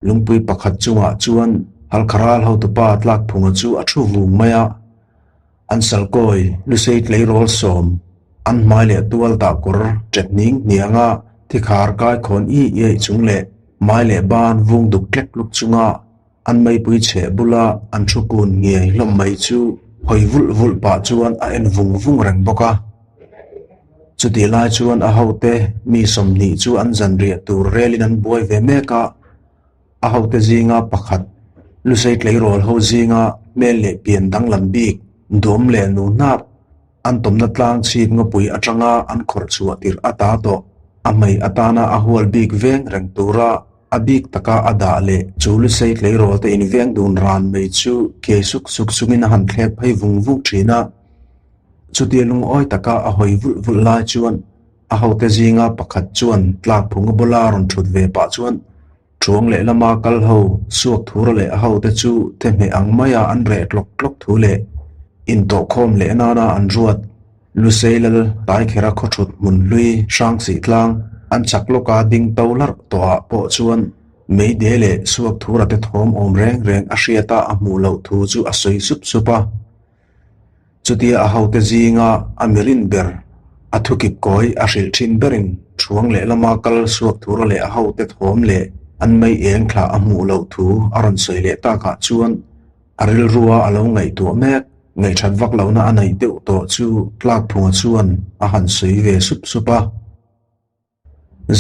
Lungpui pakhat chungah chuan Halkharal hotupa Tlakphunga chu a thu vung mai a. An salkawi Lusei tleirawl sawm an hmai leh tual tah kawr ṭet hning hnianga thikhar kai khawn i iaih chung leh hmai leh ban vung duk tlek luk chunga an meipui chheh bula an thu kun ngiai hlawm mai chu hawi vulh vulh pah chuan a en vung vung reng bawk a. Chutih lai chuan a hote mi 20 chu an zanriah tur relin an buai ve mek a, a hote zinga pakhat Lusei tleirawl ho zinga hmel leh pian danglam bik duam leh nu hnap an tawmna tlang chhip ngawpui atanga an khawrh chhuah tirh ata tawh a hmei atana a hual bik veng reng tura a bik taka a dah leh chu Lusei tleirawl te inveng dun ran mai chu kiai suk suk chungin a han thlek phei vung vung thin a. Chutia lungawi taka a hawi vulh vulh lai chuan a hote zinga pakhat chuan tlak phunga bula rawn thut ve pah chuan Thuang lehlama kal ho suak thura leh a hote chu thehmeh ang maia an reh tlawk tlawk thu leh intawhkhawm leh nana an ruat. Lusei lal Taikhera khaw thut hmun hlui Hrangsih tlang an chak lawka ding to larh tawhah pawh chuan meide leh suak thura te thawm awm reng reng a hriata a hmuh loh thu chu a sawi sup sup a. Chutia a hote zinga a mirin ber, a thukip kawi a hrilh thin berin thuang lehlama kal suak thura leh a hote thawm leh an mei eng thlah a hmuh loh thu a rawn sawi leh takah chuan a rilrua a lo ngaihtuah mek. Ngaihthat vak lohna a neih deuh tawh chu Tlakphunga chuan a han sawi ve sup sup a.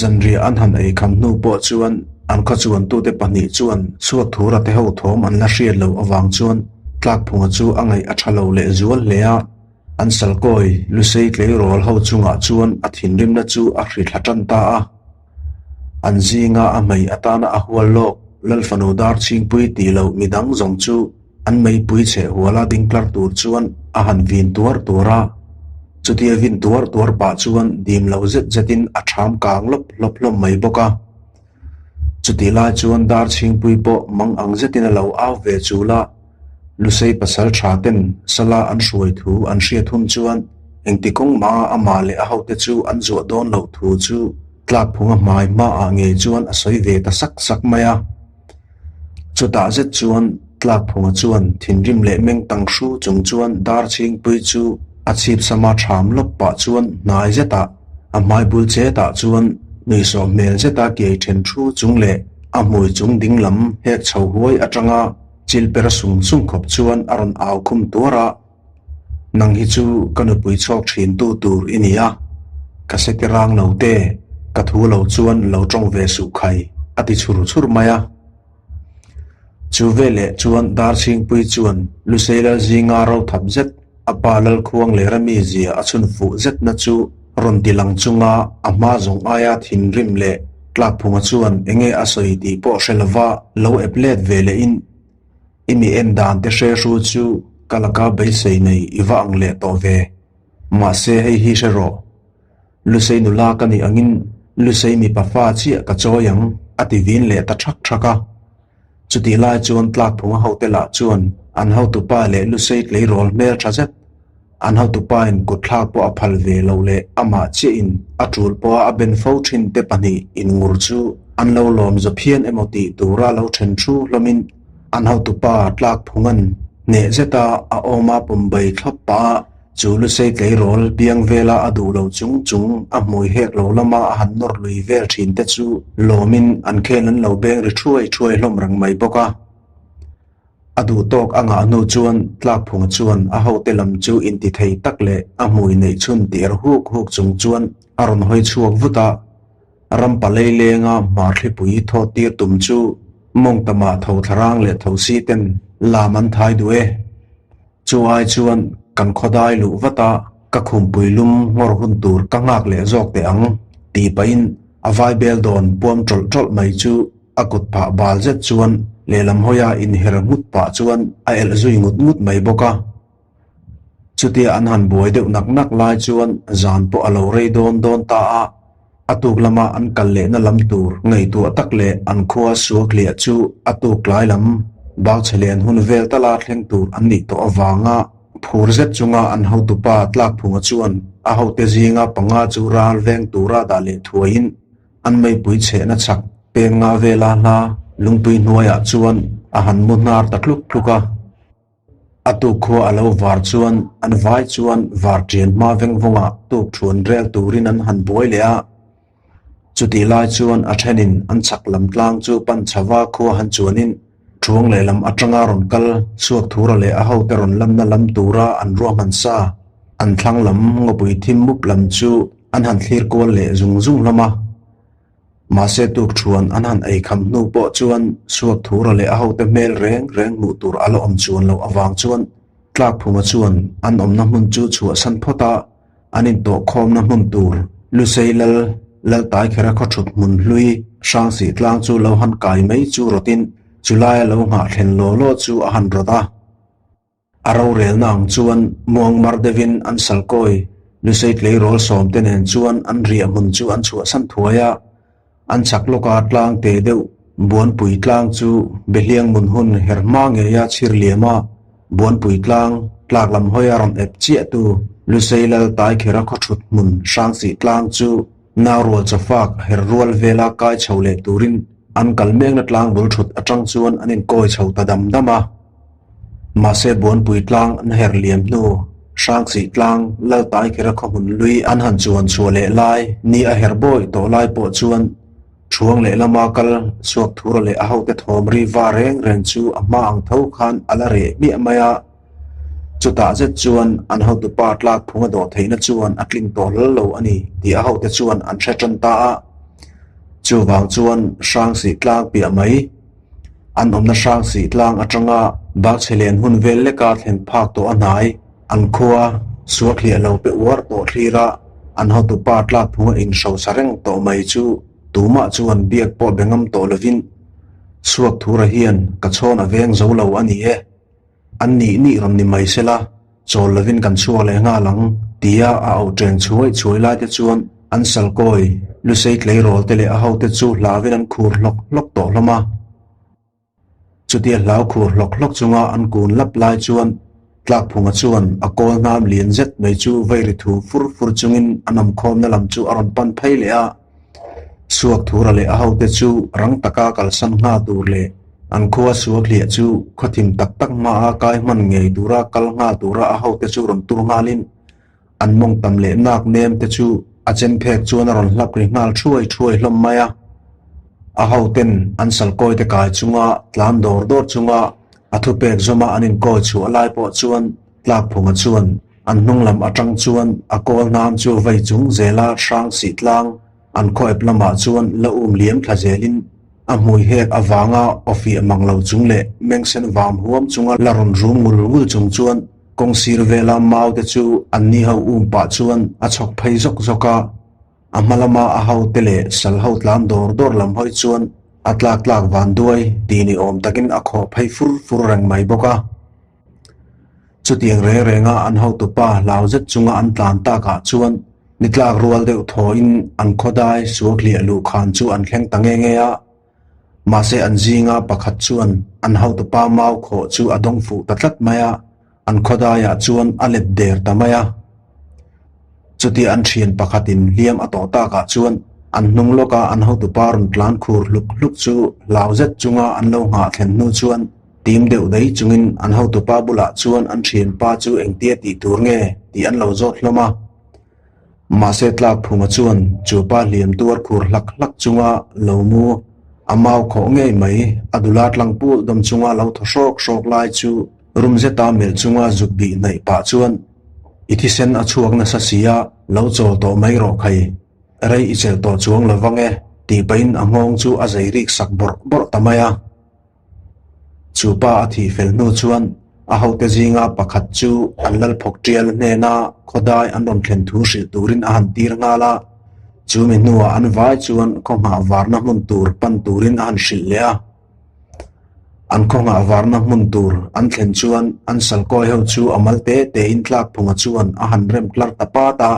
Zanriah an han ei kham hnu pawh chuan an khaw chuantute pahnih chuan Chhuakthura te ho thawm an la hriat loh avang chuan Tlakphunga chu a ngaih a tha lo leh zual hle a, an salkawi Lusei tleirawl ho chungah chuan a thinrimna chu a hri thla tan ta a. An zinga a hmei atana a hual lawk Lalfanu Darchhingpui tih loh midang zawng chu An meipui chhe huala ding tlar tur chuan a han vin tuar tuar a, chutia vin tuar tuar pah chuan dim lo zet zetin a ṭham kang lawp hlawp hlawm mai bawk a. Chutih lai chuan dar chhingpui pawh mang ang zetin a lo au ve chul a, Lusei pasal ṭha ten sala an hruai thu an hriat hun chuan engti kawng mah amah leh a hote chu an zuah dawn loh thu chu tlakphunga hmai hmaah ngei chuan a sawi ve ta sak sak mai a. Chutah zet chuan Tlakphunga chuan thinrim leh meng tang hru chung chuan dar chhingpui chu a chhip sama ṭham lawp pah chuan hnai zetah a hmai bul chetah chuan nuihsawh hmel zeta kiai ṭhen thu chung leh a hmui chung ding lam hek chho huai aṭanga chil per sung sung khawp chuan a rawn au khum tuar a. Nang hi chu ka nupui chhuak thin tu tur i ni a, ka seti rang lo te, ka thu lo chuan lo tawng ve suh khai, a ti chhur chhur mai a. Chu veleh chuan Darchhingpui chuan Lusei Lalzinga ro thap zet, a pa Lalkhuang leh Rami zia a chhun fuh zetna chu rawn ti lang chunga a hma zawng aia thinrim leh Tlakphunga chuan enge a sawi tih pawh hre lova lo ep let ve lehin, I mi en dan te hre hru chu ka laka beisei nei i va ang leh tawh ve. Mahse hei hi hre rawh. Lusei nula ka nih angin Lusei mipa fa chiah ka chawi ang a ti vin leh ta thak thak a. Chutih lai chuan tlakphunga hote lah chuan an hotupa leh Lusei tleirawl hmel tha zet An hotupain kutthlak pawh a phal ve lo leh amah chiahin a tul pawha a ben fo thin te pahnih inngur chu an lo lawm za phian emaw tih tura lo then thu hlawmin an hotupa tlak phungan hneh zeta a awma pawmbei thlawp pah a, chu lusei tleirawl biang vela a duh lo chung chung a hmui hek lo lama a han nawr lui vel thin te chu lawmin an khel an lo beng ri thuai thuai hlawm reng mai bawk a. A duh tawk a ngah hnu chuan Tlakphunga chuan a hote lam chu intithei tak leh a hmui neih chhun tir huk huk chung chuan a rawn hawi chhuak vut a. Rampa leilenga hmarthlipui thawt tir tum chu mawngtamah tho thlarang leh tho si ten lam an thai duh e. Chu ai chuan kan khawdai luh vat a, ka khumpui lum ngawr hun tur ka nghak leh zawk teh ang tih pahin a vaibel dawn puam tawlh tawlh mai chu A kut phah bal zet chuan lehlam hawia inher nghut pah chuan a elh zui ngut ngut mai bawk a. Chutia an han buai deuh nak nak lai chuan zan pawh a lo rei dawn dawn ta a, a tuk lama an kal lehna lam tur ngaihtuah tak leh an khua suak hliah chu a tuk tlai lam bauchhe len hun vel tala thleng tur an nih tawh avanga phur zet chunga an hotupa Tlakphunga chuan a hote zinga panga chu ral veng tura dah leh thuaiin An meipui chhehna chak peng nga vela hla Lungpui hnuaiah chuan a han mu hnar ta tluk tluk a. A tuk khua a lo var chuan an vai chuan var ṭian hma veng vawngah tuk ṭhuan rel turin an han buai leh a. Chutih lai chuan a ṭhenin an chhak lam tlang chu pan chhava khua han chuanin ṭhuang lehlam aṭanga rawn kal chhuak thura leh a hote rawn lamna lam tura an ruahman sa an thlang lam ngawpui thim mup lam chu an han thlir kual leh zung zung hlawm a. Mahse tukṭhuan an han ei kham hnu pawh chuan Suakthura leh a hote hmel reng reng hmuh tur a la awm chuan loh avang chuan Tlakphunga chuan an awmna hmun chu chhuahsan phawt a, an intawhkhawmna hmun tur Lusei Lal Laltaikhera khaw thut hmun hlui Hrangsih tlang chu lo han kai mai chu rawtin chulaia lo nghah thlen law law chu a han rawt a. A rorelna ang chuan muangmar deuhin an salkawi Lusei tleirawl sawmte nen chuan an riah hmun chu an chhuahsan thuai a, an chak lawka tlang te deuh Buanpui tlang chu Behliang mun hun her hma ngeia chhir liam a, Buanpui tlang tlak lam hawia rawn ep chiahtu Lusei Lal Taikhera khaw thut hmun Hrangsih tlang chu Naurual chawfak her rual vela kai chho leh turin an kal mekna tlang bul thut atang chuan an inkawi chho ta dam dam a. Mahse Buanpui tlang an her liam hnu, Hrangsih tlang Laltaikhera khaw hmun lui an han chuan chhuah leh lai ni a her bawi tawh lai pawh chuan Thuang lehlama kal chhuak thura leh a hote thawm ri va reng reng chu a hma ang tho khan a la reh hmiah mai a. Chutah zet chuan an hotupa tlak phunga dawh theihna chuan a tling tawh hlal lo a ni tih a hote chuan an hre tan ta a. Chuvang chuan Hrangsih tlang piah mai An awmna Hrangsih tlang atanga Bakchhe len hun vel leka thlen phak tawh a hnai. An khua suak hliah lo pe uar tawh thlir a, an hotupa tlak phunga inhrosa reng tawh mai chu tumah chuan biak pawh be ngam tawh lovin Suak Thura hian ka chhawn a veng zo lo a ni e. An nih nih rawn ni mai sela, chawl lovin kan chhuak leh nghal ang, tia a auh ṭeng chhuai chhuai lai te chuan an salkawi Lusei tleirawl te leh a hote chu hlauin an khur hlawk hlawk tawh hlawm a. Chutia hlau khur hlawk hlawk chunga an kun lap lai chuan Tlakphunga chuan a kawl hnam lian zet mai chu vei ri thu fur fur chungin a nawmkhawmna lam chu a rawn pan phei leh a. Suak Thura leh a hote chu rang taka kalsan ngha tur leh an khua suak hliah chu khawthim tak tak hmaa kai hman ngei tura kal ngha tura a hote chu rawn tur nghalin an mawng tam leh nak nem te chu a chem phek chuan a rawn hlap ri nghal thuai thuai hlawm mai a. A hoten an salkawi te kai chunga tlan dawr dawr chunga a thupek zawma an inkawi chhuah lai pawh chuan Tlakphunga chuan An hnung lam atang chuan a kawl hnam chu vei chung zela hrang sih tlang an khaw ep lamah chuan la um liam thla zelin a hmui hek avanga aw fiah mang lo chung leh mengsen vam huam chunga la rawn rum ngul ngul chung chuan kawng sir vela mau te chu an ni ho um pah chuan a chhawk phei zawk zawk a. A hma lama a hote leh sal ho tlan dawr dawr lam hawi chuan a tlak tlak van duai tih ni awm takin a khawh phei fur fur reng mai bawk a. Chutiang reng renga an hotupa hlau zet chunga an tlan takah chuan ni tlak rual deuh thawhin an khawdai suak hliah luh khan chu an thleng ta nge nge a. Mahse an zinga pakhat chuan an hotupa mau khawh chu a dawng fuh ta tlat mai a, an khawdaiah chuan a let der ta mai a. Chutia an thian pakhatin hliam a tawh takah chuan an hnung lawka an hotupa rawn tlan khur hluk hluk chu hlau zet chunga an lo nghah thlen hnu chuan Tim deuh daih chungin an hotupa bulah chuan an thianpa chu engtia tih tur nge tih an lo zawt hlawm a. Mahse Tlakphunga chuan chu pa hliam tuar khur hlak hlak chunga lo mu a mau khawh ngei mai a dula tlang pul dawm chunga lo thaw hrawk hrawk lai chu rum zeta melh chunga zuk bih hnaih pah chuan I thisen a chhuak nasa si a, lo chawl tawh mai rawh khai. Rei i chelh tawh chuang lo vang e tih pahin a nghawng chu a zei rik sak bawrh bawrh ta mai a. Chu pa a thih fel hnu chuan a hote zinga pakhat chu an lalphawk tial hnena khawdai an rawn thlen thu hrilh turin a han tir nghal a. Chu mi hnuah an vai chuan khaw nghah varna hmun tur pan turin a han hrilh leh a. An khaw nghah varna hmun tur an thlen chuan an salkawi ho chu a mal te tein tlakphunga chuan a han rem tlar ta pat a.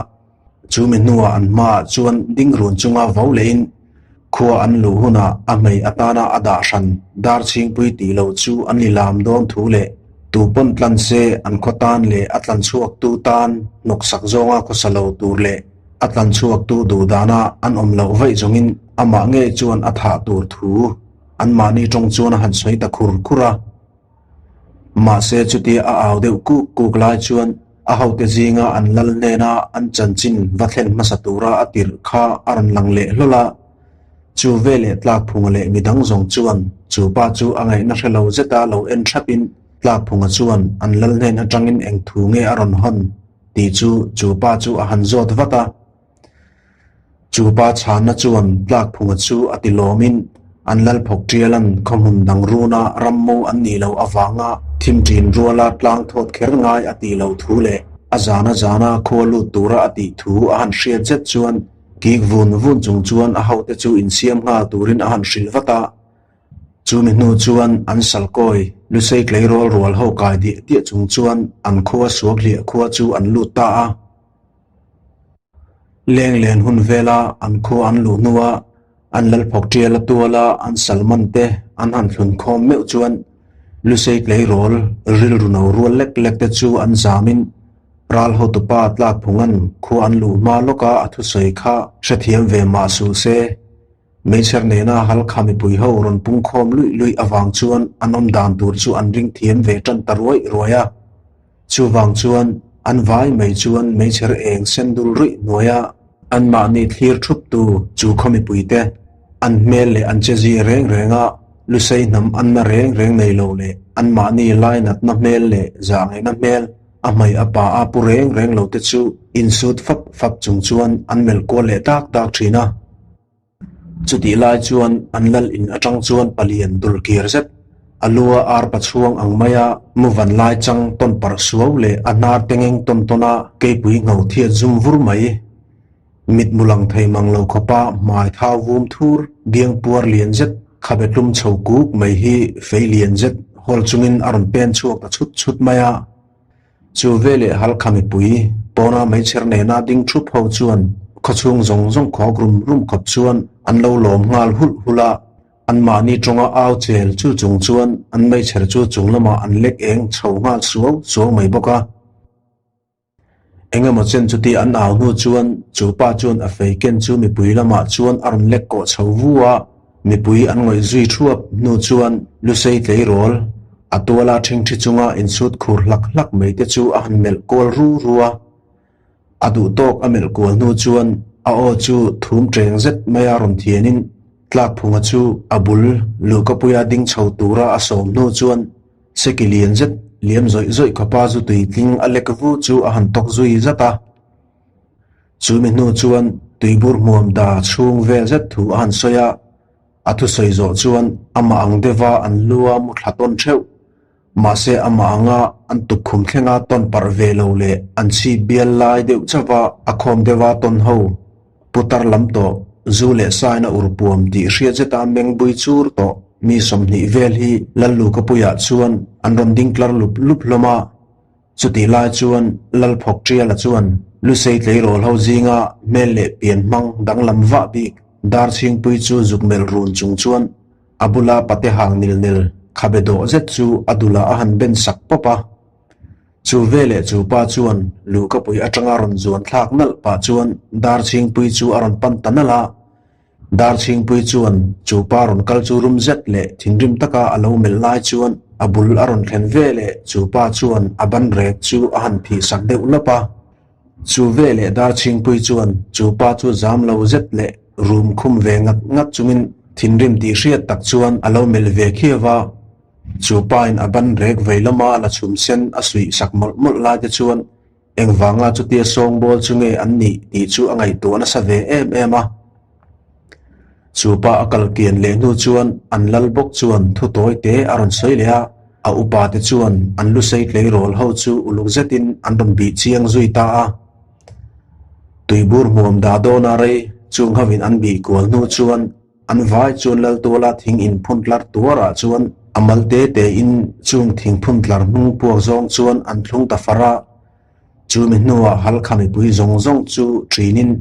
Chu mi hnuah an hmaah chuan ding run chunga vo lehin khua an luh hunah a hmei atana a dah hran dar chhingpui tih loh chu an ni lam dawn thu leh tu pawn tlan se an khaw tan leh a tlan chhuaktu tan hnawksak zawnga khawsa lo tur leh a tlan chhuaktu duh dana an awm loh vaih zawngin amah ngei chuan a thah tur thu. Anmahni tawng chuan a han sawi ta khur khur a. Mahse chutia a au deuh kuk kuk lai chuan a hote zinga an lal hnena an chanchin va thlen hmasa tura a tirh kha a rawn lang leh hlawl a. Chu veleh Tlakphunga leh midang zawng chuan chu pa chu a ngaihna hre lo zeta lo en thapin Tlakphunga chuan an lal hnen atangin eng thu nge a rawn hawn tih chu chu pa chu a han zawt vat a. Chu pa chhanna chuan Tlakphunga chu a ti lawmin an lal phawk tialan khawhmun dang runa rammo an nih loh avanga thim ṭin ruala tlang thawt kher ngai a tih loh thu leh a zana zana khua lut tura a tih thu a han hriat zet chuan kik vun vun chung chuan a hote chu insiam nghal turin a han hrilh vat a. Chumi hnu chuan an salkawi Lusei tleirawl rual ho kai diah diah chung chuan an khua suak hliah khua chu an lut ta a. Leng len hun vela an khua an luh hnua an lalphawk tial a tuala an salman te an han thlun khawm meuh chuan Lusei tleirawl rilru no rual lek lek te chu an zamin ral hotupa Tlakphunga'n khua an luh hma lawka a thusawi kha hrethiam ve mah suh se. Meichher nena Halkha mipui ho rawn pungkhawm luih luih avang chuan an awm dan tur chu an ring thiam ve tan ta ruai ruai a. Chuvang chuan an vai mai chuan meichher eng sen dul ruih hnuaia anmahni thlir thup tu chu khaw mipuite an hmel leh an che zia reng renga Lusei hnam anna reng reng nei lo leh anmahni lainatna hmel leh zahngaihna hmel a hmai a pa a pu reng reng lo te chu insut fap fap chung chuan an melh kual leh dak dak thin a. Chutih lai chuan an lal in atang chuan palian dul kir zet, a lua arpa chhuang ang maia mu van lai chang tawn parh suau leh a hnar tengeng tawn tawn a keipui ngho thiat zum vur mai. Mitmu lang thei mang lo khawpa hmai thau vum thur biang puar lian zet khabe tlum chho kuk mai hi fei lian zet hawl chungin a rawn pen chhuak ta chhut chhut mai a. Chu veleh Halkha mipui pawna meichher nena ding thup ho chuan khawchhung zawng zawng khawk rum rum khawp chuan an lo lawm nghal hulh hulh a, anmahni tawnga au chel chu chung chuan an meichher chu chung lamah an lek eng chho nghal suau suau mai bawk a. Engemaw chen chuti an au hnu chuan chu pa chuan a fei ken chu mipui lamah chuan a rawn lek kawh chho vu a, mipui an ngawih zui thuap hnu chuan Lusei tleirawl a tuala ṭhingṭhi chunga insut khur hlak hlak mai te chu a han melh kual ru ru a. A duh tawk a melh kual hnu chuan a aw chu thum ṭeng zet maia rawn thianin Tlakphunga chu a bul luhkapuia ding chho tura a sawm hnu chuan Seki lian zet liam zawih zawih khawpa zu tuitling a lek vu chu a han tawk zui zat a. Chumi hnu chuan tuibur hmuam da chhung vel zet thu a han sawi a, a thusawi zawh chuan amah ang deuha an lu a mu thla tawn theuh. Mahse amah anga an tukkhum thlenga tawn parh ve lo leh an chhip bial lai deuh chauha a khawm deuha tawn ho Putar lam tawh, zu leh saina ur puam tih hriat zeta meng bui chur tawh mi 20 vel hi Lallukapuiah chuan an rawn ding tlar lup lup hlawm a. Chutih lai chuan Lalphawk Tiala chuan Lusei tleirawl ho zinga hmel leh pian hmang danglam vah bik Darchhingpui chu zuk melh run chung chuan a bula pate hang nil nel khabe dawh zet chu a dulah a han ben sak pawp a. Chu veleh chu pa chuan luhkapui atanga rawn zuan thlak nalh pah chuan Darchhingpui chu a rawn pan ta nalh a. Darchhingpui chuan chu pa rawn kal chu rum zet leh thinrim taka a lo melh lai chuan a bul a rawn thlen veleh chu pa chuan a ban rek chu a han phih sak deuh lawp a. Chu veleh Darchhingpui chuan chu pa chu zam lo zet leh rum khum ve ngat ngat chungin thinrim tih hriat tak chuan a lo melh ve khiau a. Chu pain a ban rek vei lama la chhum sen a suih sak mawlh mawlh lai te chuan engvanga chutia sawngbawl chu nge an nih tih chu a ngaihtuah nasa ve em em a. Chu pa a kal kian leh hnu chuan an lal bawk chuan thu tawi te a rawn sawi leh a, a upa te chuan an lusei tleirawl ho chu uluk zetin an rawn bih chiang zui ta a. Tuibur hmuam dah dawna rei chung hovin an bih kual hnu chuan An vai chuan Laltuala thing inphun tlar tuarah chuan a mal te te in chung thingphun tlar hnung puak zawng chuan an thlung ta far a. Chumi hnuah Halkha mipui zawng zawng chu ṭinin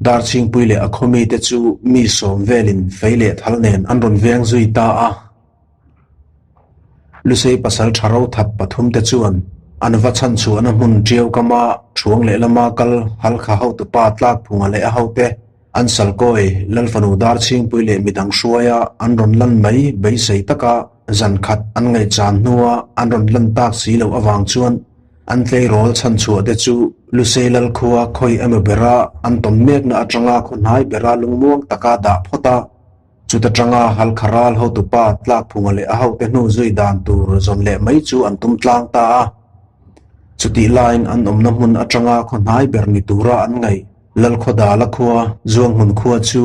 Darchhingpui leh a khawmi te chu mi sawm velin fei leh thal nen an rawn veng zui ta a. Lusei pasal tha ro that pathum te chuan an va chhan chhuahna hmun ṭiau kama ṭhuang leh lama kal Halkha hotupa Tlakphunga leh a hote. An salkawi Lalfanu Darchhingpui leh midang hruaia an rawn lan mai beisei taka zan khat an ngaihchan hnua an rawn lan tak si loh avang chuan an tleirawl chhanchhuah te chu Lusei Lalkhua khawi emaw bera an tawn mekna atanga khaw hnai bera lungmuang taka dah phawt a. Chuta tanga Halkha ral hotupa Tlakphunga leh a hote hnu zui dan tur zawn leh mai chu an tum tlang ta a. Chutih laiin an awmna hmun atanga khaw hnai ber ni tura an ngaih Lalkhawdala khua, Zuanghmun khua chu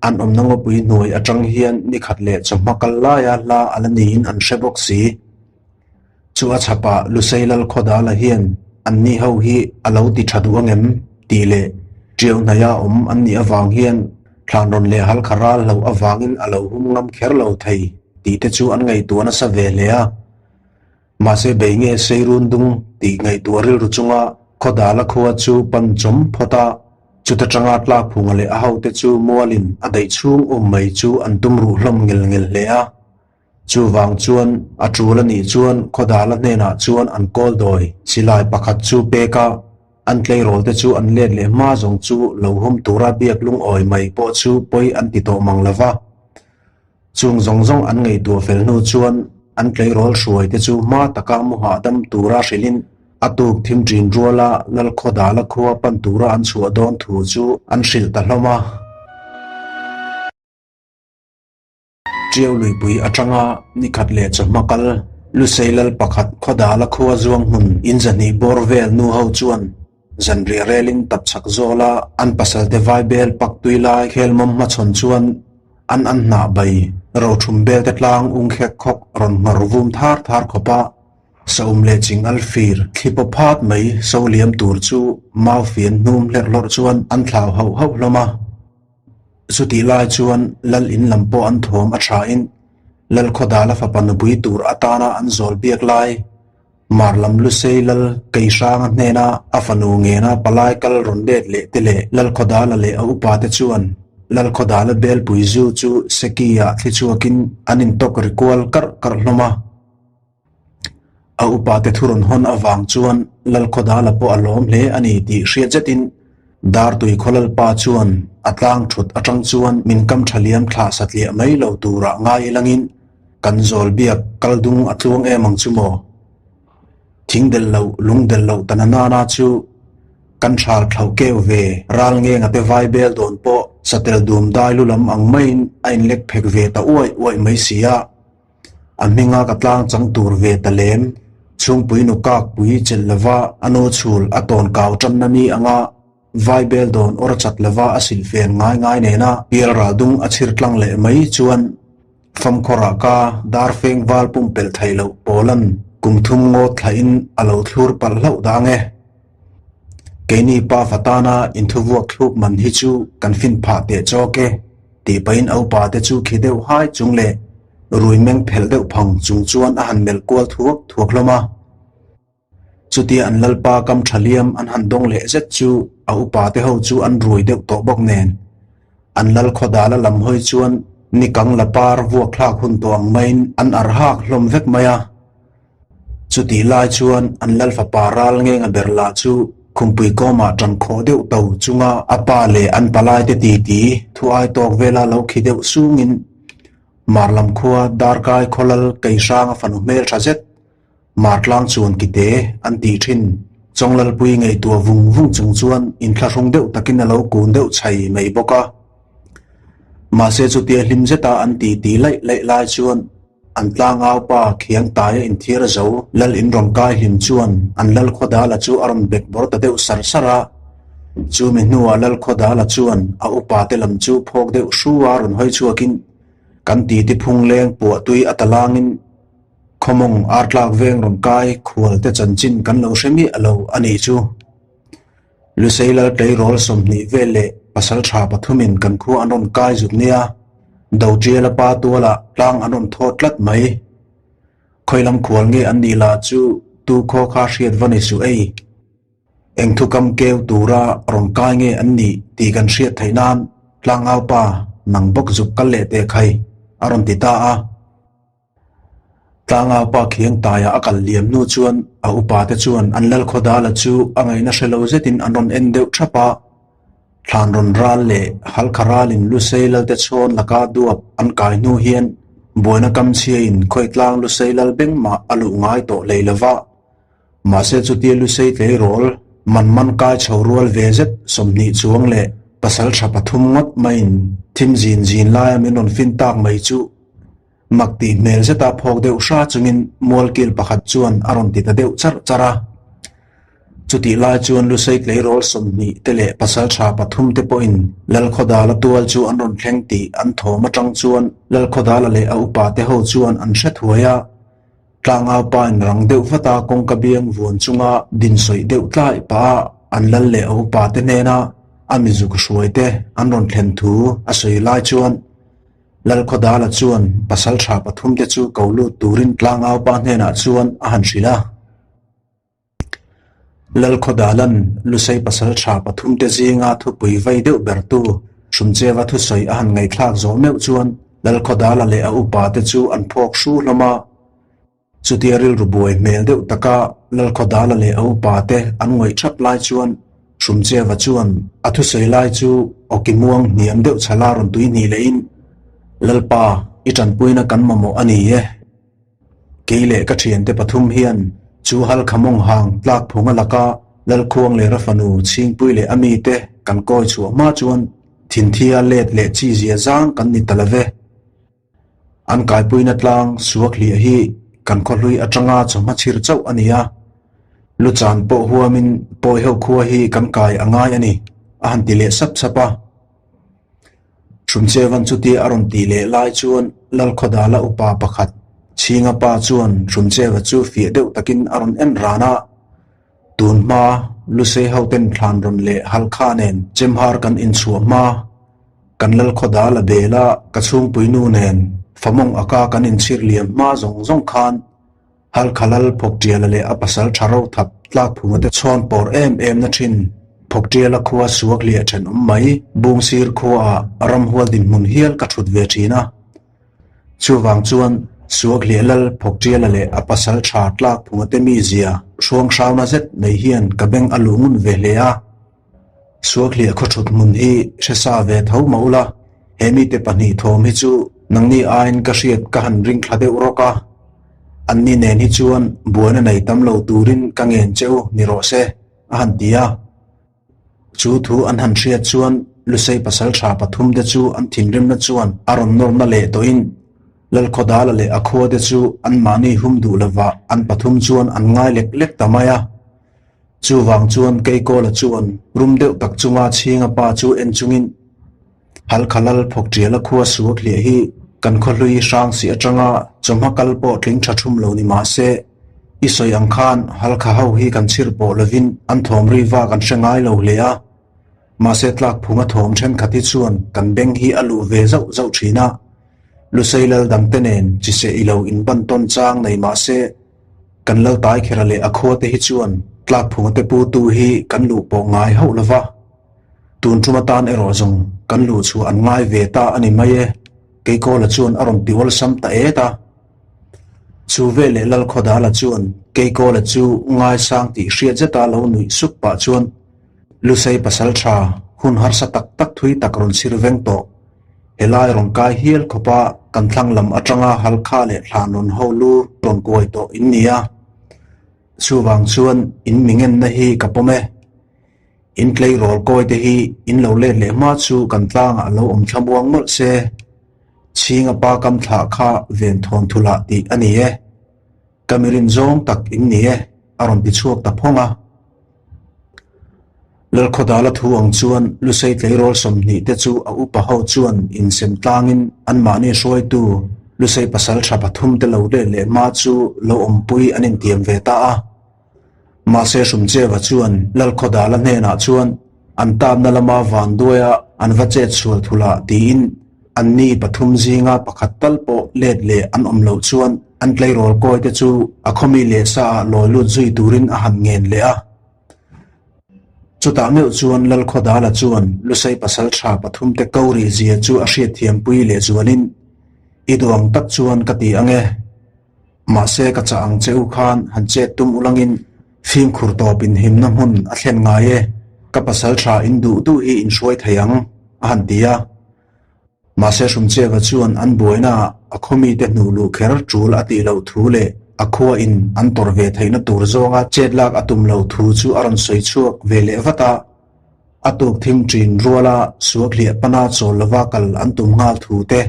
an awmna ngawpui hnuai atang hian ni khat leh chawhma kal laia hla a la niin an hre bawk si. Chu a chhapah Lusei Lalkhawdala hian anni ho hi a lo ti tha duh angem tih leh ṭiau hnaia awm an nih avang hian thlanrawn leh halkha ral hloh avangin a lo hum ngam kher lo thei tih te chu an ngaihtuah nasa ve hle a. Mahse bei nge Seirun dung tih ngaihtuah rilru chunga Khawdala khua chu pan chawm phawt a, chuta tanga Tlakphunga leh a hote chu mualin a daih chhung um mai chu an tum ruh hlawm ngel ngel hle a. Chuvang chuan a tul a nih chuan Khawdala hnenah chuan an kawl dawi silai pakhat chu pek a, an tleirawl te chu an let leh hma zawng chu lo hum tura biak lungawi mai pawh chu pawi an ti tawh mang lova. Chung zawng zawng an ngaihtuah fel hnu chuan an tleirawl hruai te chu hma taka mu hahdam tura hrilhin a tuk thim ṭin ruala Lalkhawdala khua pan tura an chhuah dawn thu chu an hrilh ta hlawm a. Ṭiau luipui aṭanga nikhat leh chawhma kal Lusei lal pakhat Khawdala khua zuang hmun inzahnih bawr vel nu ho chuan Zanriah relin tapchhak zawla an pasalte vaibel pak tui lai khelmawm hmachhawn chuan an an hnah bai rothum belte tlang ung khek khawk rawn nghawr vum thar thar khawp a, saum leh ching al fir thli paw phat mai so liam tur chu mau fian hnum hlerh hlawrh chuan an thlau hauh hauh hlawm a. Chutih lai chuan lal in lam pawh an thawm a thain Lalkhawdala fapa nupui tur atana an zawl biak lai Mar lam Lusei lal Keihranga hnena a fanu ngena palai kal rawn let leh te leh Lalkhawdala leh a upa te chuan Lalkhawdala belpui zu chu Seki-ah thli chhuakin an intawk ri kual karh karh hlawm a. A upa te thu rawn hawn avang chuan Lalkhawdala pawh a lawm hle a ni tih hriat zetin Dartui khaw Lalpa chuan a tlang thut atang chuan min kam tha liam thlah satliah mai lo turah ngai ilangin Kan zawl biak kal dung a tluang em ang chu maw? Thing del loh, lung del loh ta na nana chu kan hral thlauh keu ve, ral ngenga te vai bel dawn pawh satel dum dai lu lam ang maiin a inlek phek ve ta uaih uaih mai si a. A hminga ka tlang chang tur ve ta lem, chhungpui nu kak pui chelh lova a nu chhul a tawn kau tan na ni anga Vai bel dawn awr chat lova a silhfen ngai ngai nena pial ral dung a chhir tlang leh mai chuan famkhawrah ka dar feng val pumpelh theih loh pawlan kum thum ngawt thlahin a lo thlur palh hlauh dang e. Keini pa fatana inthuvuak thluk man hi chu kan fin phah teh chawk e tih pahin a upa te chu khi deuh hai chung leh rui meng phelh deuh phang chung chuan a han melh kual thuak thuak hlawm a. Chutia an lalpa kam tha liam an han dawng leh zet chu a upa te ho chu an rui deuh tawh bawk nen. An lal khawdala lam hawi chuan ni kang la par vuak thlak hun tawh ang maiin an ar hak hlawm vek mai a. Chutih lai chuan an lal fapa ral ngenga ber lah chu khumpui kawmah tan khawh deuh to chunga a pa leh an palai te titi thu ai tawk vela lo khi deuh sungin Mar lam khua Darkai khawlal Keihranga fanu hmel tha zet Martlang chuan kite an tih thin. Chawnglalpui ngaihtuah vung vung chung chuan inthlahrung deuh takin a lo kun deuh chhai mai bawk a. Mahse chutia hlim zeta an ti ti laih laih lai chuan an tlangau pa khiang taia inthiar zo lal in rawn kai hlim chuan an Lalkhawdala chu a rawn bek bawr ta deuh sar sar a. Chumi hnuah Lalkhawdala chuan a upa te lam chu phawk deuh hru a rawn hawi chhuakin kan titi phung leng puah tui a talangin Khawmawng artlak veng rawn kai khual te chanchin kan lo hre miah lo a nih chu. Lusei lal tleirawl 20 vel leh pasal tha pathumin kan khua an rawn kai zut nia, Dotiala pa tualah tlang an rawn thawt tlat mai. Khawilam khual nge an nih lah chu tu khaw kha hriat va ni suh ei. Eng thukam keu tura rawn kai nge an nih tih kan hriat theih nan tlangau pa nang bawk zuk kal leh teh khai a rawn ti ta a. Tlangau pa khiang taia a kal liam hnu chuan a upa te chuan an Lalkhawdala chu a ngaihna hre lo zetin an rawn en deuh thap a. Thlanrawn ral leh Halkha ralin Lusei Lalte chhawn laka duap an kai hnu hian buaina kamchhiain khawitlang Lusei Lal beng mah a luh ngai tawh hlei lo va. Mahse chutia Lusei tleirawl man man kai chho rual ve zet 20 chuang leh pasal tha pathum ngawt maiin thim zin zin laia min rawn fin tak mai chu Mak tih hmel zeta phawk deuh hra chungin mualkil pakhat chuan a rawn ti ta deuh charh charh a. Chutih lai chuan Lusei tleirawl 20 te leh pasaltha pathum te pawhin Lalkhawdala tual chu an rawn thleng tih an thawm atang chuan Lalkhawdala leh a upa te ho chuan an hre thuai a. Tlangau pa in rang deuh vata kawngka biang vuan chunga din sawih deuh tlai pah a an lal leh a upa te hnena a mizuk hruai te an rawn thlen thu a sawi lai chuan Lalkhawdala chuan pasal tha pathum te chu ko lut turin tlangau pa hnenah chuan a han hrilh a. Lalkhawdalan Lusei pasal tha pathum te zinga thupui vei deuh bertu Hrumcheva thusawi a han ngaihthlak zawh meuh chuan Lalkhawdala leh a upa te chu an phawk hru hlawm a. Chutia rilru buai hmel deuh taka Lalkhawdala leh a upa te an ngawih thap lai chuan Hrumcheva chuan a thusawi lai chu awki muang hniam deuh chhala rawn tui hnih lehin, Lalpa, i tanpuina kan mamawh a ni e. Kei leh ka thiante pathum hian chu halkha mawng hang tlak phunga laka Lalkhuang leh Rafanu chhingpui leh a mite kan kawi chhuah hma chuan thinthia let leh chi zia zang kan ni ta love. An kaipuina tlang suak hliah hi kan khawhlui atanga chawhma chhir chauh a ni a, Luchan pawh huamin pawiho khua hi kan kai a ngai a ni, a han ti leh sap sap a. Hrumchevan chutia a rawn tih leh lai chuan Lalkhawdala upa pakhat Chhinga pa chuan Hrumcheva chu fiah deuh takin a rawn en ran a, Tun hma Lusei hoten thlan rawn leh Halkha nen Chemhar kan inchhuah hma Kan Lalkhawdala bela ka chhungpui nu nen famawng aka kan inchhir liam hma zawng zawng khan Halkha Lal Phawkṭiala leh a pasal ṭha ro thap tlak phunga te chhawn pawr em em na ṭhin Phawkṭiala khua suak liah ṭhenawm mai Bungsir khuaah ramhual dinhmun hial ka ṭhut ve ṭhin a. Chuvang chuan Suakhliah Lal Phawkṭiala leh a pasal ṭha tlak phunga te mizia hruang hrauna zet mai hian ka beng a luh ngun ve hle a. Suakhliah khaw ṭhut hmun hi hre sa ve tho mah ula, he mite pahnih thawm hi chu nangni aiin ka hriat ka han ring thla deuh rawk a. Anni nen hi chuan buaina nei tam lo turin ka ngen che u ni rawh se, a han ti a. Chu thu an han hriat chuan Lusei pasal tha pathum te chu an thinrimna chuan a rawn nawrna leh tawhin Lalkhawdala leh a khua te chu anmahni hum duh lovah an pathum chuan an ngai lek lek ta mai a. Chuvang chuan Keikawla chuan rum deuh tak chunga Chhinga pa chu en chungin Halkha Lal Phawkṭiala khua suak hliah hi kan khawhlui hrang si atanga chawhma kal pawh tling tha thum lo ni mah se, i sawi ang khan Halkha ho hi kan chhir pawh lovin an thawm ri vak an hre ngai lo hle a. Mahse tlak phunga thawm thenkhat hi chuan kan beng hi a luh ve zauh zauh thin a. Lusei Lal dangte nen chiseh i lo inban tawn chang nei mah se, Kan lal tai khera leh a khua te hi chuan tlak phunga te pu tu hi kan luh pawh ngai hauh lo va. Tun tum atan erawh zawng kan luh chhuah an ngai ve ta a ni mai e, Keikawla chuan a rawn ti awlsam ta et a. Chu veleh Lalkhawdala chuan Keikawla chu ngaisang tih hriat zeta lo nuih sup pah chuan Lusei pasal tha hun harsa tak tak thui tak rawn chhir veng tawh. Helai rawn kai hial khawpa kan thlang lam atanga Halkha leh Thlan rawn ho lu rawn kuai tawh in ni a. Chuvang chuan in mi ngenna hi ka pawm e. In tleirawl kawi te hi in lo let leh hma chu kan tlangah lo awm thlamuang mawlh se. Chhinga pa kam thlah kha ven thawn thulah tih a ni e. Ka mirin zawng tak in ni e, a rawn ti chhuak ta phawng a. Lalkhawdala thu ang chuan Lusei tleirawl 20 te chu a upa ho chuan insem tlangin anmahni hruaitu Lusei pasal tha pathum te lo let leh hma chu lo awmpui an intiam ve ta a. Mahse Hrumcheva chuan Lalkhawdala hnenah chuan an tanna lama vanduaia an va chet sual thulah tiin anni pathum zinga pakhat tal pawh let leh an awm loh chuan an tleirawl kawi te chu a khawmi leh sa ah lawi lut zui turin a han ngen leh a. Chutah meuh chuan Lalkhawdala chuan Lusei pasal tha pathum te ko rih zia chu a hriatthiampui leh zualin, I duang tak chuan ka ti ang e. Mahse ka chah ang che u khan han chet tum ulangin fimkhur tawpin himna hmun a thlen ngai e. Ka pasal tha in duh duh hi in hruai thei ang, a han ti a. Mahse Hrumcheva chuan an buainaah a khaw mite hnuh luh kher tul a tih loh thu leh a khua in an tawrh ve theihna tur zawnga chet lak a tum loh thu chu a rawn sawi chhuak ve leh vat a. A tuk thim ṭin ruala suak hliah pana chawl lova kal an tum nghal thu te,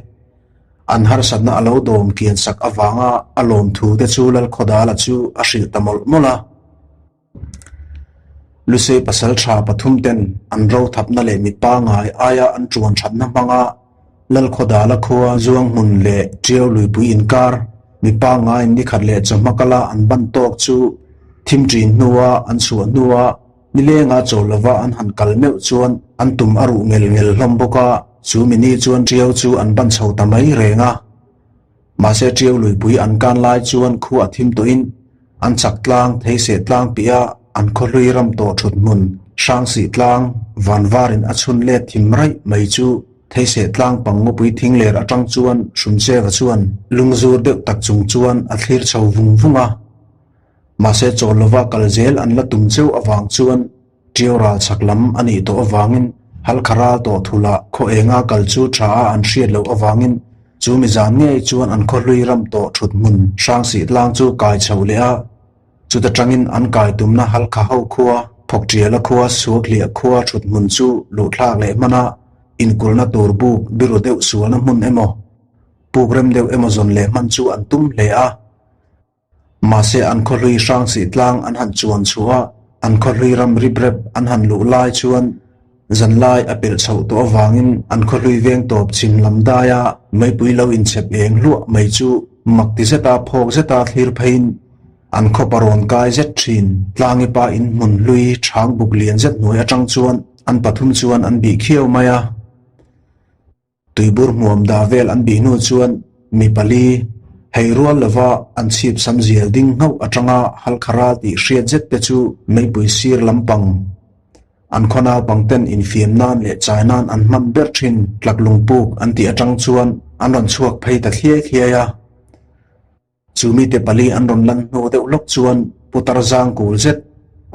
an harsatna a lo dawm kian sak avanga a lawm thu te chu Lalkhawdala chu a hrilh ta mawlh mawlh a. Lusei pasal tha pathum ten an ro thapna leh mi pangai aia an ṭuan ṭhatna hmanga Lalkhawdala khua zuang hmun leh Ṭiau luipui inkar mi pangaiin nikhat leh chawhma kala an ban tawk chu thim ṭin hnua an chhuah hnua Nilenga chawl lova an han kal meuh chuan an tum a ruh ngel ngel hlawm bawk a, chu mini chuan Ṭiau chu an ban chho ta mai reng a. Mahse Ṭiau luipui an kan lai chuan khu a thim tawhin an chak tlang, theiseh tlang piah a an khawhlui ram tawh ṭhut hmun, Hrangsih tlang, vanvarin a chhun let thim raih mai chu theiseh tlang pang ngawpui thing ler aṭang chuan Hrumcheva chuan lungzur deuh tak chung chuan a thlir chho vung vung a. Mahse chawl lova kal zel an la tum cheu avang chuan Ṭiau ral chhak lam a nih tawh avangin Halkha ral tawh thula khaw enga kal chu ṭha a an hriat loh avangin chu mi zan ngei chuan an khawhlui ram tawh ṭhut hmun Hrangsih tlang chu kai chhoh leh a, chuta ṭangin an kai tumna Halkha ho khua, Phawkṭiala khua, Suakhliah khua ṭhut hmun chu luhthlak leh hmana inkulhna tur buk biru deuh sualna hmun emaw, puk rem deuh emaw zawn leh hman chu an tum hle a. Mahse an khawhlui Hrangsih tlang an han chuan chhuah a, an khawhlui ram rip rep an han luh lai chuan zanlai a pelh chhoh tawh avangin an khawhlui veng tawp chhim lam daia meipui lo inchhep eng hluah mai chu mak ti zeta phawk zeta thlir pheiin an khawpa rawn kai zet thin. Tlangipa in hmun hlui chhang buk lian zet hnuai atang chuan an pathum chuan an bih khiau mai a. Tuibur hmuam dah vel an bih hnu chuan mi pali hei rual lova an chhip sam zial ding nghauh atanga halkha ral tih hriat zet te chu meipui sir lampang an khaw naupang ten infiam nan leh chai nan an hman ber thin tlaklung puk an tih atang chuan an rawn chhuak phei ta thliai thliai a. Chu mite pali an rawn lan hnu deuh lawk chuan putar zang kul zet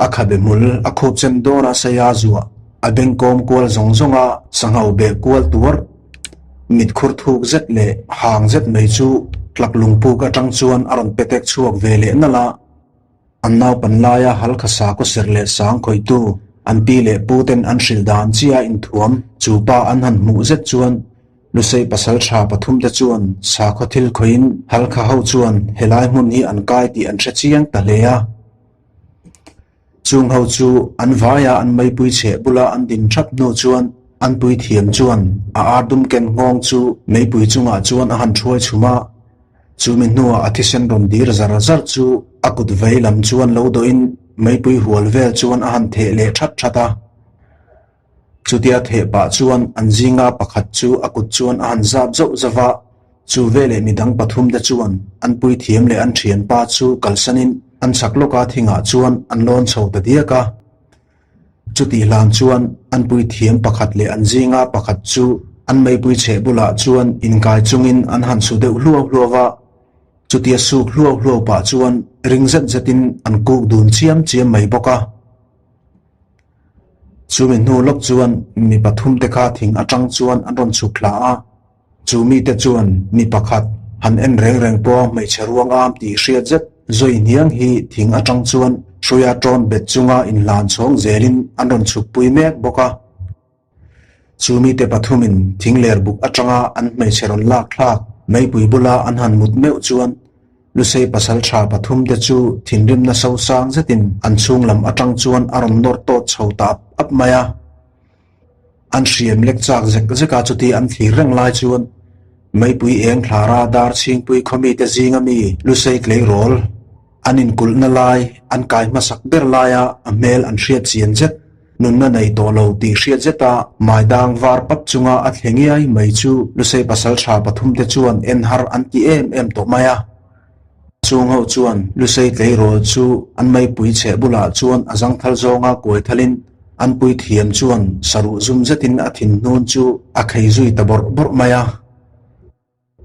a khabe hmul a khup chem dawn a saia zuah a bengkawm kual zawng zawng a sangho beh kual tuar mit khur thuk zet leh hang zet mai chu tlak lungpuk atang chuan a rawn petek chhuak ve leh nalh a. An naupan laia halkha sakhaw serh leh sang khawihtu an pi leh pu ten an hrilh dan chiah a inthuam chu pa an han hmuh zet chuan Lusei pasal tha pathum te chuan sakhaw thil khawihin halkha ho chuan helai hmun hi an kai tih an hre chiang ta hle a. Chung ho chu an vaia an meipui chheh bula an din thap hnu chuan an puithiam chuan a ardum ken nghawng chu meipui chungah chuan a han thuai chhum a. Chumi hnuah a thisen rawn dir zar zar chu a kut vei lam chuan lo dawhin meipui hual vel chuan a han theh leh that that a. Chutia theh pah chuan an zinga pakhat chu a kut chuan a han zap zauh zauh va, chu veleh midang pathum te chuan an puithiam leh an thianpa chu kalsanin an chhak lawka thingah chuan an lawn chho ta diak a. Chutih hlan chuan an puithiam pakhat leh an zinga pakhat chu an meipui chheh bulah chuan inkai chungin an han su deuh hluau hluau va, chutia suk hluau hluau pah chuan ring zet zetin an kuk dun chiam chiam mai bawk a. Chumi hnu lawk chuan mi pathum te kha thing atang chuan an rawn chhuk thla a, chu mite chuan mi pakhat han en reng reng pawha hmeichhe ruang am tih hriat zet zawi hniang hi thing atang chuan hruia tawn bet chunga inhlan chhawng zelin an rawn chhuk pui mek bawk a. Chu mite pathumin thing ler buk atanga an hmeichhe rawn lak thlak meipui bula an han mut meuh chuan Lusei pasal tha pathum te chu thinrimna sosang zetin an chhung lam atang chuan a rawn nawr tawt chho ta ap ap mai a. An hriam lek chak zek zek a chuti an thlir reng lai chuan meipui eng thlara dar chhingpui khawmite zinga mi Lusei tleirawl An inkulhna lai, an kai hmasak ber laia a hmel an hriat chian zet, nunna nei tawh lo tih hriat zeta maidang var pap chunga a thle ngiai mai chu Lusei pasal tha pathumte chuan en har an ti em em tawh mai a. Chung ho chuan Lusei tleirawl chu an meipui chheh bulah chuan a zangthal zawnga kuai thalin an puithiam chuan saruh zum zetin a thinhnun chu a khei zui ta bawrh bawrh mai a.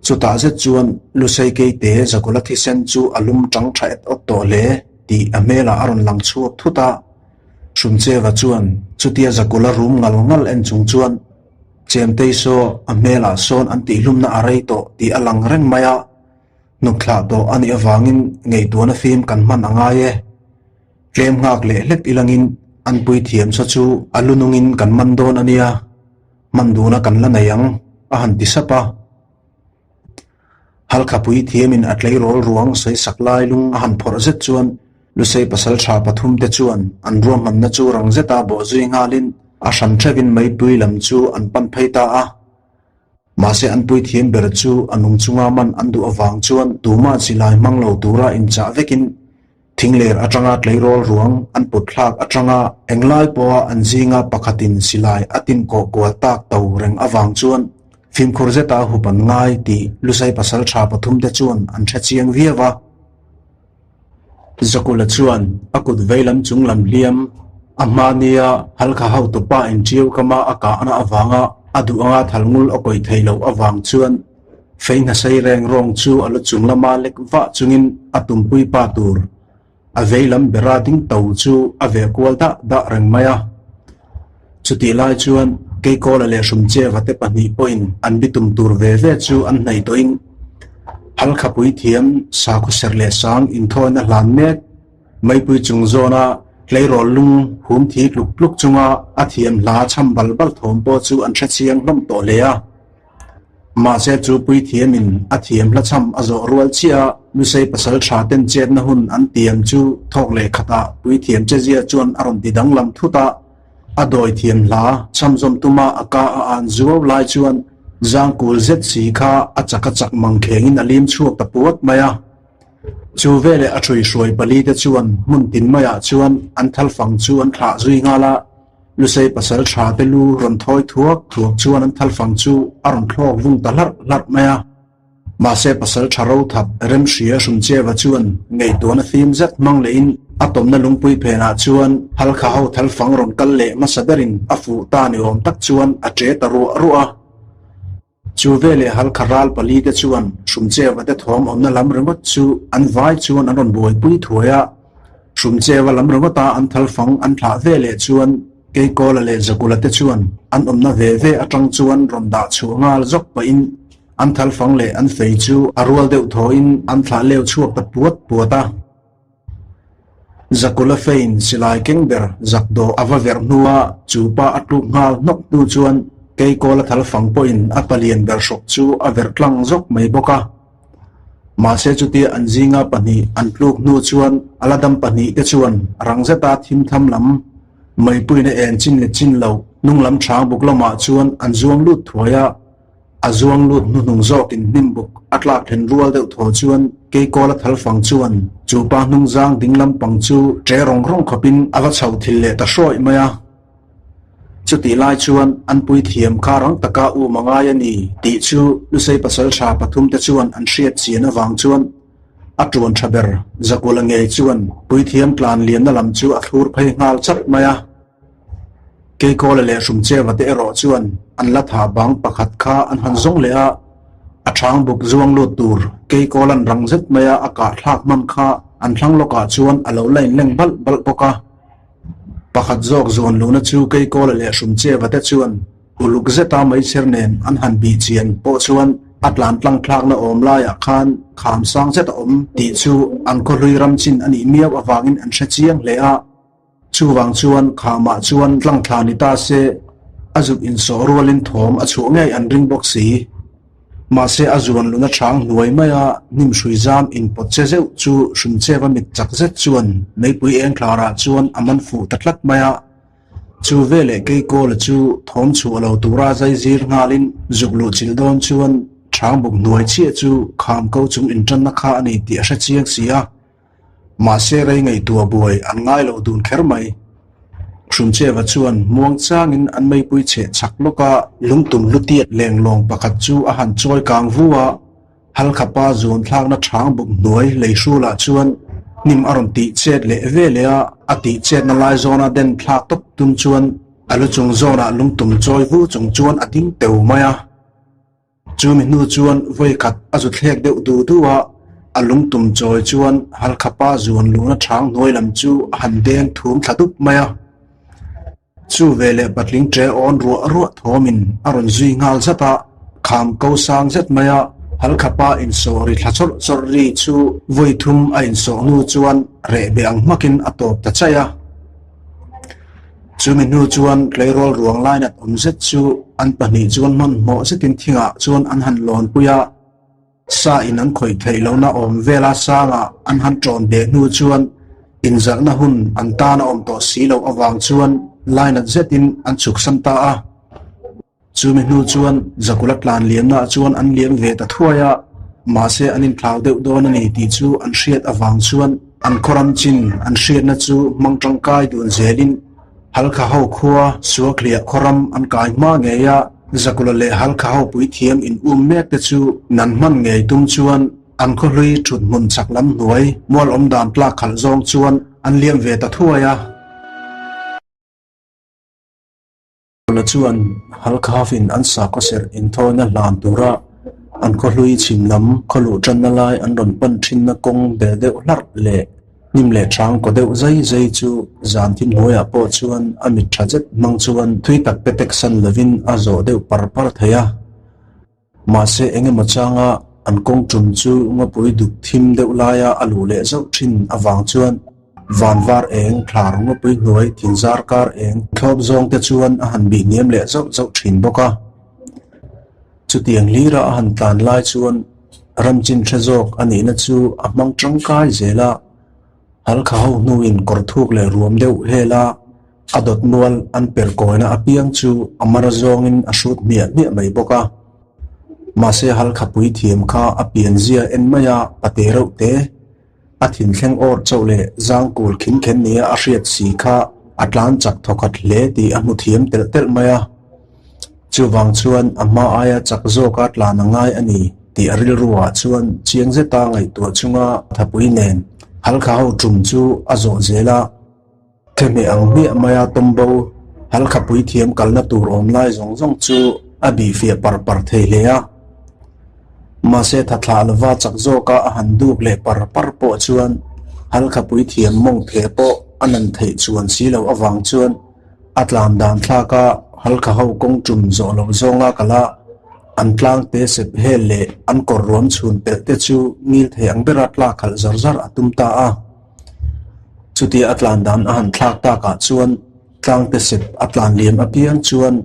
Chutah zet chuan Lusei Keite Zakawla thisen chu a lum tang tha et awt tawh hle tih a hmelah a rawn lang chhuak thut a. Hrumcheva chuan chutia Zakula rum ngal ngal en chung chuan Chemtei saw a hmelah sawn an tihhlumna a rei tawh tih a lang reng mai a, hnuk thlah tawh a nih avangin ngaihtuahna fim kan hman a ngai e. Tlem nghak leh hlek ilangin an puithiam saw chu a lu nungin kan man dawn a nia, hman duna kan la nei ang, a han ti sap a. Halkha puithiamin a tleirawl ruang sawi sak lai lung a han phawrh zet chuan Lusei pasaltha pathumte chuan an ruahmanna chu rang zeta bawh zui nghalin a hran theuhin meipui lam chu an pan phei ta a. Mahse an puithiam ber chu a nung chunga man an duh avang chuan tumah silai hmang lo tura inchah vekin Thingler atanga tleirawl ruang an put thlak atanga englai pawha an zinga pakhatin silai a tin kawh kual tak to reng avang chuan fimkhur zeta hup an ngai tih Lusei pasaltha pathumte chuan an hre chiang viau a. Zakula chuan a kut veilam chung lam hliam a hma nia Halkha hotupa inṭiau kama a kahna avanga a duh anga thalngul a kawih theih loh avang chuan Fei hnasei reng rawng chu a lu chung lama lek vah chungin a tumpui pa tur a vei lam bera ding to chu a ve kual dah dah reng mai a. Chutih lai chuan Keikawla leh Hrumcheva te pahnih pawhin an bitum tur ve ve chu an hnaih tawhin Halkhapui thiam sakhaw serh leh sang inthawina hlan mek Meipui chung zawna tleirawl lung hum thi tluk tluk chunga a thiam hla chham bal bal thawm pawh chu an hre chiang hlawm tawh hle a. Mahse chu puithiamin a thiam hla chham a zawh rual chiah a, Lusei pasal tha ten chetna hun an tiam chu thawk leh khatah puithiam chezia chuan a rawn ti danglam thut a, a dawi thiam hla chham zawm tuma a ka a an zuau lai chuan zangkul zet si kha a chak a chak mang khengin a lim chhuak ta puat mai a. Chu veleh a ṭhuihruai pali te chuan hmun tin maiah chuan an thalfang chu an thlah zui nghal a, Lusei pasal tha te lu rawn thawi thuak thuak chuan an thalfang chu a rawn thlawk vung ta hlarh hlarh mai a. Mahse pasal tha ro thap Remhria Hrumcheva chuan ngaihtuahna fim zet hmang lehin a tawmna lungpui phenah chuan Halkha ho thalfang rawn kal leh hmasa berin a fuh ta ni awm tak chuan a ṭe ta ruah ruah a. Chu veleh Halkha ral pali te chuan Hrumcheva te thawm awmna lam ringawt chu an vai chuan an rawn buaipui thuai a. Hrumcheva lam ringawta an thalfang an thlah veleh chuan Keikawla leh Zakula te chuan an awmna ve ve atang chuan rawn dah chhuah nghal zawk pahin an thalfang leh an fei chu a rual deuh thawhin an thlah leu chhuak ta puat puat a. Zakula fein silai keng ber zak dawh a va verh hnua chu pa a tluk nghal hnawk hnu chuan Keikawla thal fang pawhin a palian ber hrawk chu a verh tlang zawk mai bawk a. Mahse chutia an zinga pahnih an tluk hnu chuan a la dam pahnih te chuan rang zeta thim tham lam meipuina en chin leh chin loh hnung lam chang buk lamah chuan an zuang lut thuai a. A zuang lut hnuhnung zawkin hnim buk a tlak then rual deuh thaw chuan Keikawla thal fang chuan chu pa hnung zang ding lampang chu ṭe rawng rawng khawpin a va chho thil leh ta hrawih mai a. Chutih lai chuan an puithiam kha rang taka um a ngai a ni tih chu Lusei pasalṭha pathumte chuan an hriat chian avang chuan a ṭuan ṭha ber Zakula ngei chuan puithiam tlan lianna lam chu a thlur phei nghal chat mai a. Keikawla leh Hrumcheva te erawh chuan an la tha bang pakhat kha an han zawng leh a, a chang buk zuang lut tur Keikawla'n rang zet maia a kah thlak hman kha an thlang lawkah chuan a lo la inleng balh balh bawk a. Pakhat zawk zuan luhna chu Keikawla leh Hrumcheva te chuan uluk zeta meichher nen an han bih chian pawh chuan a tlan tlang thlakna awm laiah khan kham sang zet a awm tih chu an khawhlui ram chin a nih miau avangin an hre chiang hle a. Chuvang chuan khamah chuan tlangthla ni ta se, a zuk insawh rualin thawm a chhuah ngei an ring bawk si. Mahse a zuan luna chang hnuai maia hnim hrui zam inpawt che zeuh chu Hrumcheva mit chak zet chuan meipui eng thlarah chuan a man fuh ta tlat mai a. Chu veleh Keikawla chu thawm chhuah lo tura zai zir nghalin zuk luh chilh dawn chuan chang buk hnuai chiah chu kham ko chung intanna kha a ni tih a hre chiang si a. Mahse rei ngaihtuah buai an ngai lo dun kher mai. Hrumcheva chuan muang changin an meipui cheh chak lawk a, lungtum hlutiat lenglawng pakhat chu a han chawi kang vu a, Halkhapa zuan thlakna chang buk hnuai lei hrulah chuan hnim a rawn tih chet leh ve leh a, a tih chetna lai zawna den thlak tawp tum chuan a lu chung zawnah lungtum chawi vu chung chuan a ding teu mai a. Chumi hnu chuan vawikhat a zu thlek deuh du du a, a lungtum chawi chuan Halkhapa zuan luna chang hnuai lam chu a han deng thum thla dup mai a. Chu veleh patling ṭe awn ruah ruah thawmin a rawn zui nghal zat a, kham ko sang zet mai a, Halkhapa insawh ri thla chawrh chawrh ri chu vawi thum a insawh hnu chuan reh be ang hmakin a tawp ta chaih a. Chumi hnu chuan tleirawl ruang lainat awm zet chu an pahnih chuan hmanhmawh zetin thingah chuan an han lawnpui a. Sa in an khawih theih lohna awm vela sangah an han ṭawn beh hnu chuan inzalhna hun an tan a awm tawh si loh avang chuan lainat zetin an chhuksan ta a. Chumi hnu chuan Zakula tlan liamnaah chuan an liam ve ta thuai a, mahse an inthlau deuh dawn a ni tih chu an hriat avang chuan an khawram chin an hriatna chu hmang tangkai dun zelin Halkha ho khua Suakhliah khawram an kai hma ngei a, Zakula leh Halkha ho puithiam in um mek te chu nan hman ngei tum chuan an khawhlui thut hmun chak lam hnuai mual awm dan tlak khalh zawng chuan an liam ve ta thuai a. Zakula chuan Halkhafin an sakhaw serh inthawina hlan tura an khawhlui chhim lam khawluh tanna lai an rawn pan thinna kawng bel deuh hlarh leh Hnim leh chang kaw deuh zai zai chu zan thim hnuaiah pawh chuan a mit tha zet hmang chuan thui tak pe tek san lovin a zawh deuh par par thei a. Mahse eng emaw changa an kawng tum chu ngawpui duk thim deuh laia a luh leh zauh thin avang chuan van var eng thlar ngawpui hnuai thingzar kar eng thlawp zawng te chuan a han bih hniam leh zauh zauh thin bawk a. Chutiang hlira a han tlan lai chuan ramchin hre zawk a nihna chu a hmang tangkai zel a, halkha ho hnuin kawr thuk leh ruam deuh hel a, a dawt mual an per kawina apiang chu a mar zawngin a hrut hmiah hmiah mai bawk a. Mahse halkha puithiam kha a pianzia en mai a, pate reuh te. A thinthleng awr chauh leh zangkul khin khen nia a hriat si kha a tlan chak thawkhat hle tih a hmu thiam telh telh mai a. Chuvang chuan a hma aia chak zawka tlan a ngai a ni tih a rilruah chuan chiang zeta ngaihtuah chunga thapui nen Halkha ho tum chu a zawh zel a. Thehmeh ang hmiah maia tawmbo Halkhapui thiam kalna tur awm lai zawng zawng chu a bih fiah par par thei hle a. Mahse thathlah lova chak zawka a han duk leh par par pawh chuan Halkhapui thiam mawng phe pawh a nan theih chuan si loh avang chuan a tlan dan thlak a Halkha ho kawng tum zawh loh zawnga kal a, an tlang te sep hel leh an kawr ruam chhun pelh te chu ngil thei ang bera tlak khalh zar zar a tum ta a. Chutia a tlan dan a han thlak takah chuan tlangte sep a tlan liam apiang chuan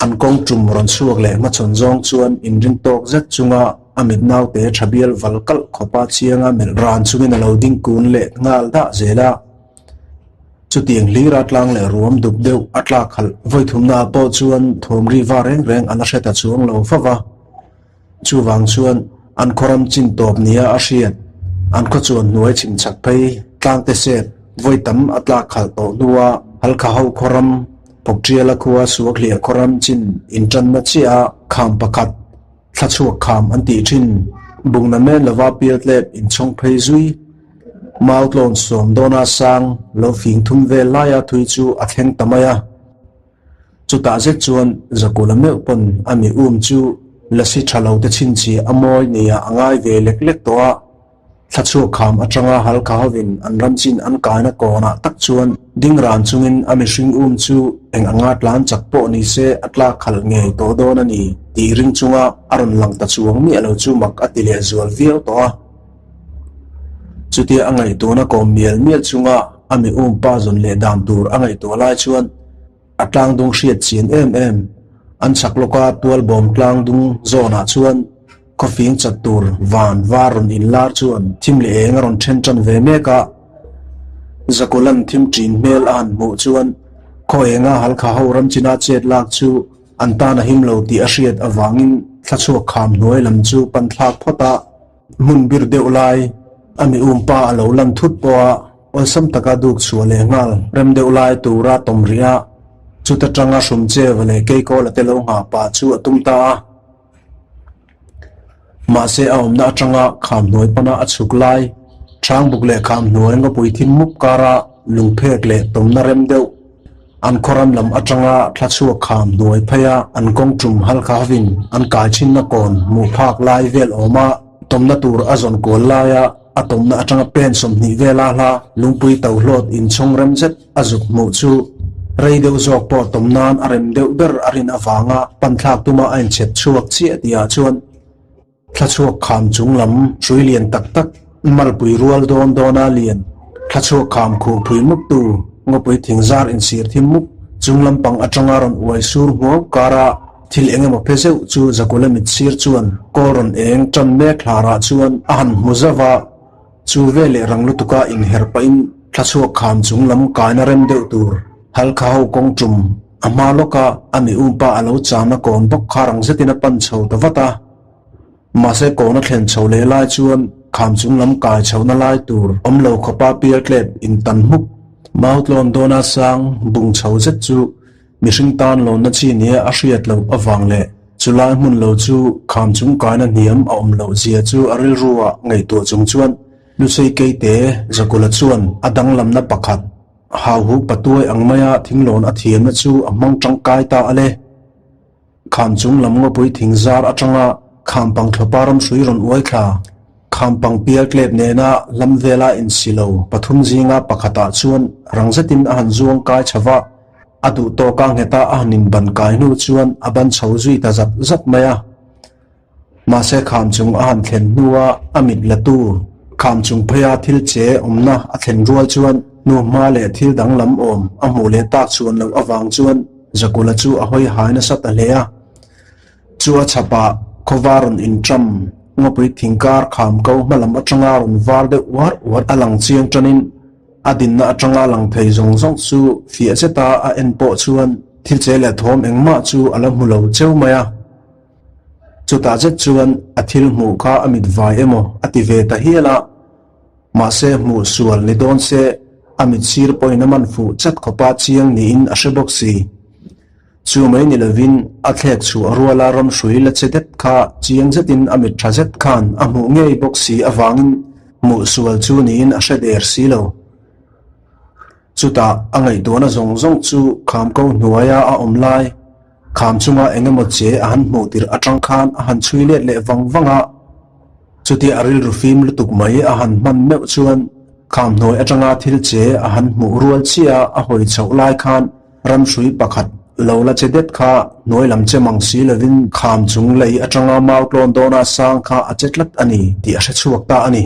an kawng tum rawn chhuak leh hmachhawn zawng chuan inring tawk zet chunga a mit naute tha bial val kalh khawpa chianga melh ran chungin a lo ding kun leh nghal dah zel a. Chutiang hlira tlang leh ruam dup deuh a tlak khalh vawi thumnaah pawh chuan thawm ri va reng reng a la hre ta chuang lo fo va. Chuvang chuan an khawram chin tawp nia a hriat, an khaw chuan hnuai chhim chak phei tlangte sep vawi tam a tlak khalh tawh hnua Halkha ho khawram Phawkṭiala khua Suakhliah khawram chin inṭanna chiah a kham pakhat thla chhuak kham an tih ṭhin bungna men lova pialtlep inchhawng phei zui Mautlawn sawm dawna sang lo fing thum vel laia thui chu a thleng ta mai a. Chutah zet chuan Zakula meuh pawn a mi um chu lasi tha lo te chhinchhiah a mawi nia a ngai ve lek lek tawh a. Thlachhuak kham atanga Halkha hovin an ram chin an kaina kawnah tak chuan ding ran chungin a mihring um chu eng anga tlan chak pawh ni se a tlak khalh ngei tawh dawn a ni tih ring chunga a rawn lang ta chuang miah lo chu mak a ti leh zual viau tawh a. Chutia a ngaihtuahna kawm mial mial chunga a mi um pa zawn leh dan tur a ngaihtuah lai chuan a tlangdung hriat chian em em. An chhak lawka tualbawm tlangdung zawnah chuan khawfing chat tur van var rawn inlar chuan thim leh eng a rawn then tan ve mek a. Zakulan thim ṭin hmel a han hmuh chuan khaw enga Halkha ho ramchina chet lak chu an tan a him lo tih a hriat avangin thlachhuak kham hnuai lam chu pan thlak phawt a. Hmun bir deuh lai a mi um pa a lo lan thut pawh a, awlsam taka duk chhuah leh nghal rem deuh lai tura tawm rih a, chuta tanga hrum che va leh keikawl a te lo nghah pah chu a tum ta a. Mahse a awmna atanga kham hnuai pana a chhuk lai, Ṭhangbuk leh kham hnuai ngawpui thim mup kara lungphek leh tawmna rem deuh An khawram lam atanga thla chhuak kham hnuai phei a, an kawng tum halkha hovin an kai thinna kawn hmuh phak lai vel awm a, tawmna tur a zawn kual laia a tawmna atanga pen 20 vela hla lungpui to hlawt inchhawng rem zet a zuk hmuh chu. Rei deuh zawk pawh tawm nan a rem deuh ber a rin avanga pan thlak tuma a inchhep chhuak chiah tihah chuan Thlachhuak kham chung lam hrui lian tak tak malpui rual dawn dawna lian thlachhuak kham khuh phui muptu ngawpui thingzar insir thim mup chung lampang atanga rawn uai sur hmuau kara thil eng emaw phe zeuh chu Zakula mit sir chuan kawl rawn eng tan mek hlarah chuan a han hmu zauh a. Chu veleh rang lutuka inher pahin thlachhuak kham chung lam kaina rem deuh tur Halkha ho kawng tum a hma lawka a mi umpa a lo chana kawn bawk kha rang zetin a pan chho ta vat a. Mahse kawn a thlen chho leh lai chuan kham chung lam kai chhohna lai tur awm lo khawpa pial tlep intan hmuk mau tlawn dawna sang bung chho zet chu Mihring tan lawnna chi nia a hriat loh avang leh chulai hmun lo chu kham chung kaina hniam a awm loh zia chu a rilru ah ngaihtuah chung chuan Lusei Keite Zakula chuan a danglamna pakhat hauhu patuai ang maia thinglawn a thiamna chu a hmang tangkai ta a le. Kham chung lam ngawpui thing zar atanga kham pang thlawpa ramhrui rawn uai thla. Kham pang pial tlep nena hlam vela insi lo pathum zinga pakhatah chuan rang zetin a han zuang kai chho va, a duh tawka ngheta a han inban kai hnu chuan a ban chho zui ta zat zat mai a. Mahse kham chung a han thlen hnua a mit la tu kham chung pheia thil che awmna a thlen rual chuan hnuhma leh thil danglam awm a hmuh leh tak chuan loh avang chuan Zakula chu a hawi hai nasa ta hle a. Chu a chhapah khawvar rawn inṭam ngawpui thingkar kham ko hma lam aṭanga rawn var deuh uar uar a lang chiang ṭanin a dinna aṭanga lang thei zawng zawng chu fiah zeta a en pawh chuan thil che leh thawm engmah chu a la hmu lo cheu mai a. Chutah zet chuan a thil hmuh kha a mit vai emaw a ti ve ta hial a, mahse hmuh sual ni dawn se a mit sir pawhin a man fuh chat khawpa chiang niin a hre bawk si. Chu mai ni lovin a thlek chhuah ruala ramhrui la che det kha chiang zetin a mit tha zet khan a hmuh ngei bawk si avangin hmuh sual chu niin a hre der si lo. Chutah a ngaihtuahna zawng zawng chu khamko hnuaia a awm lai Kham chunga eng emaw che a han hmuh tirh atang khan a han chhui let leh vang vang a, chutia a rilru fim lutuk mai a han hman meuh chuan kham hnuai atanga thil che a han hmuh rual chiah a hawi chhoh lai khan ramhrui pakhat lo la che det kha hnuai lam che mang si lovin kham chung lei atanga mau tlawn dawna sang kha a che tlat a ni tih a hre chhuak ta a ni.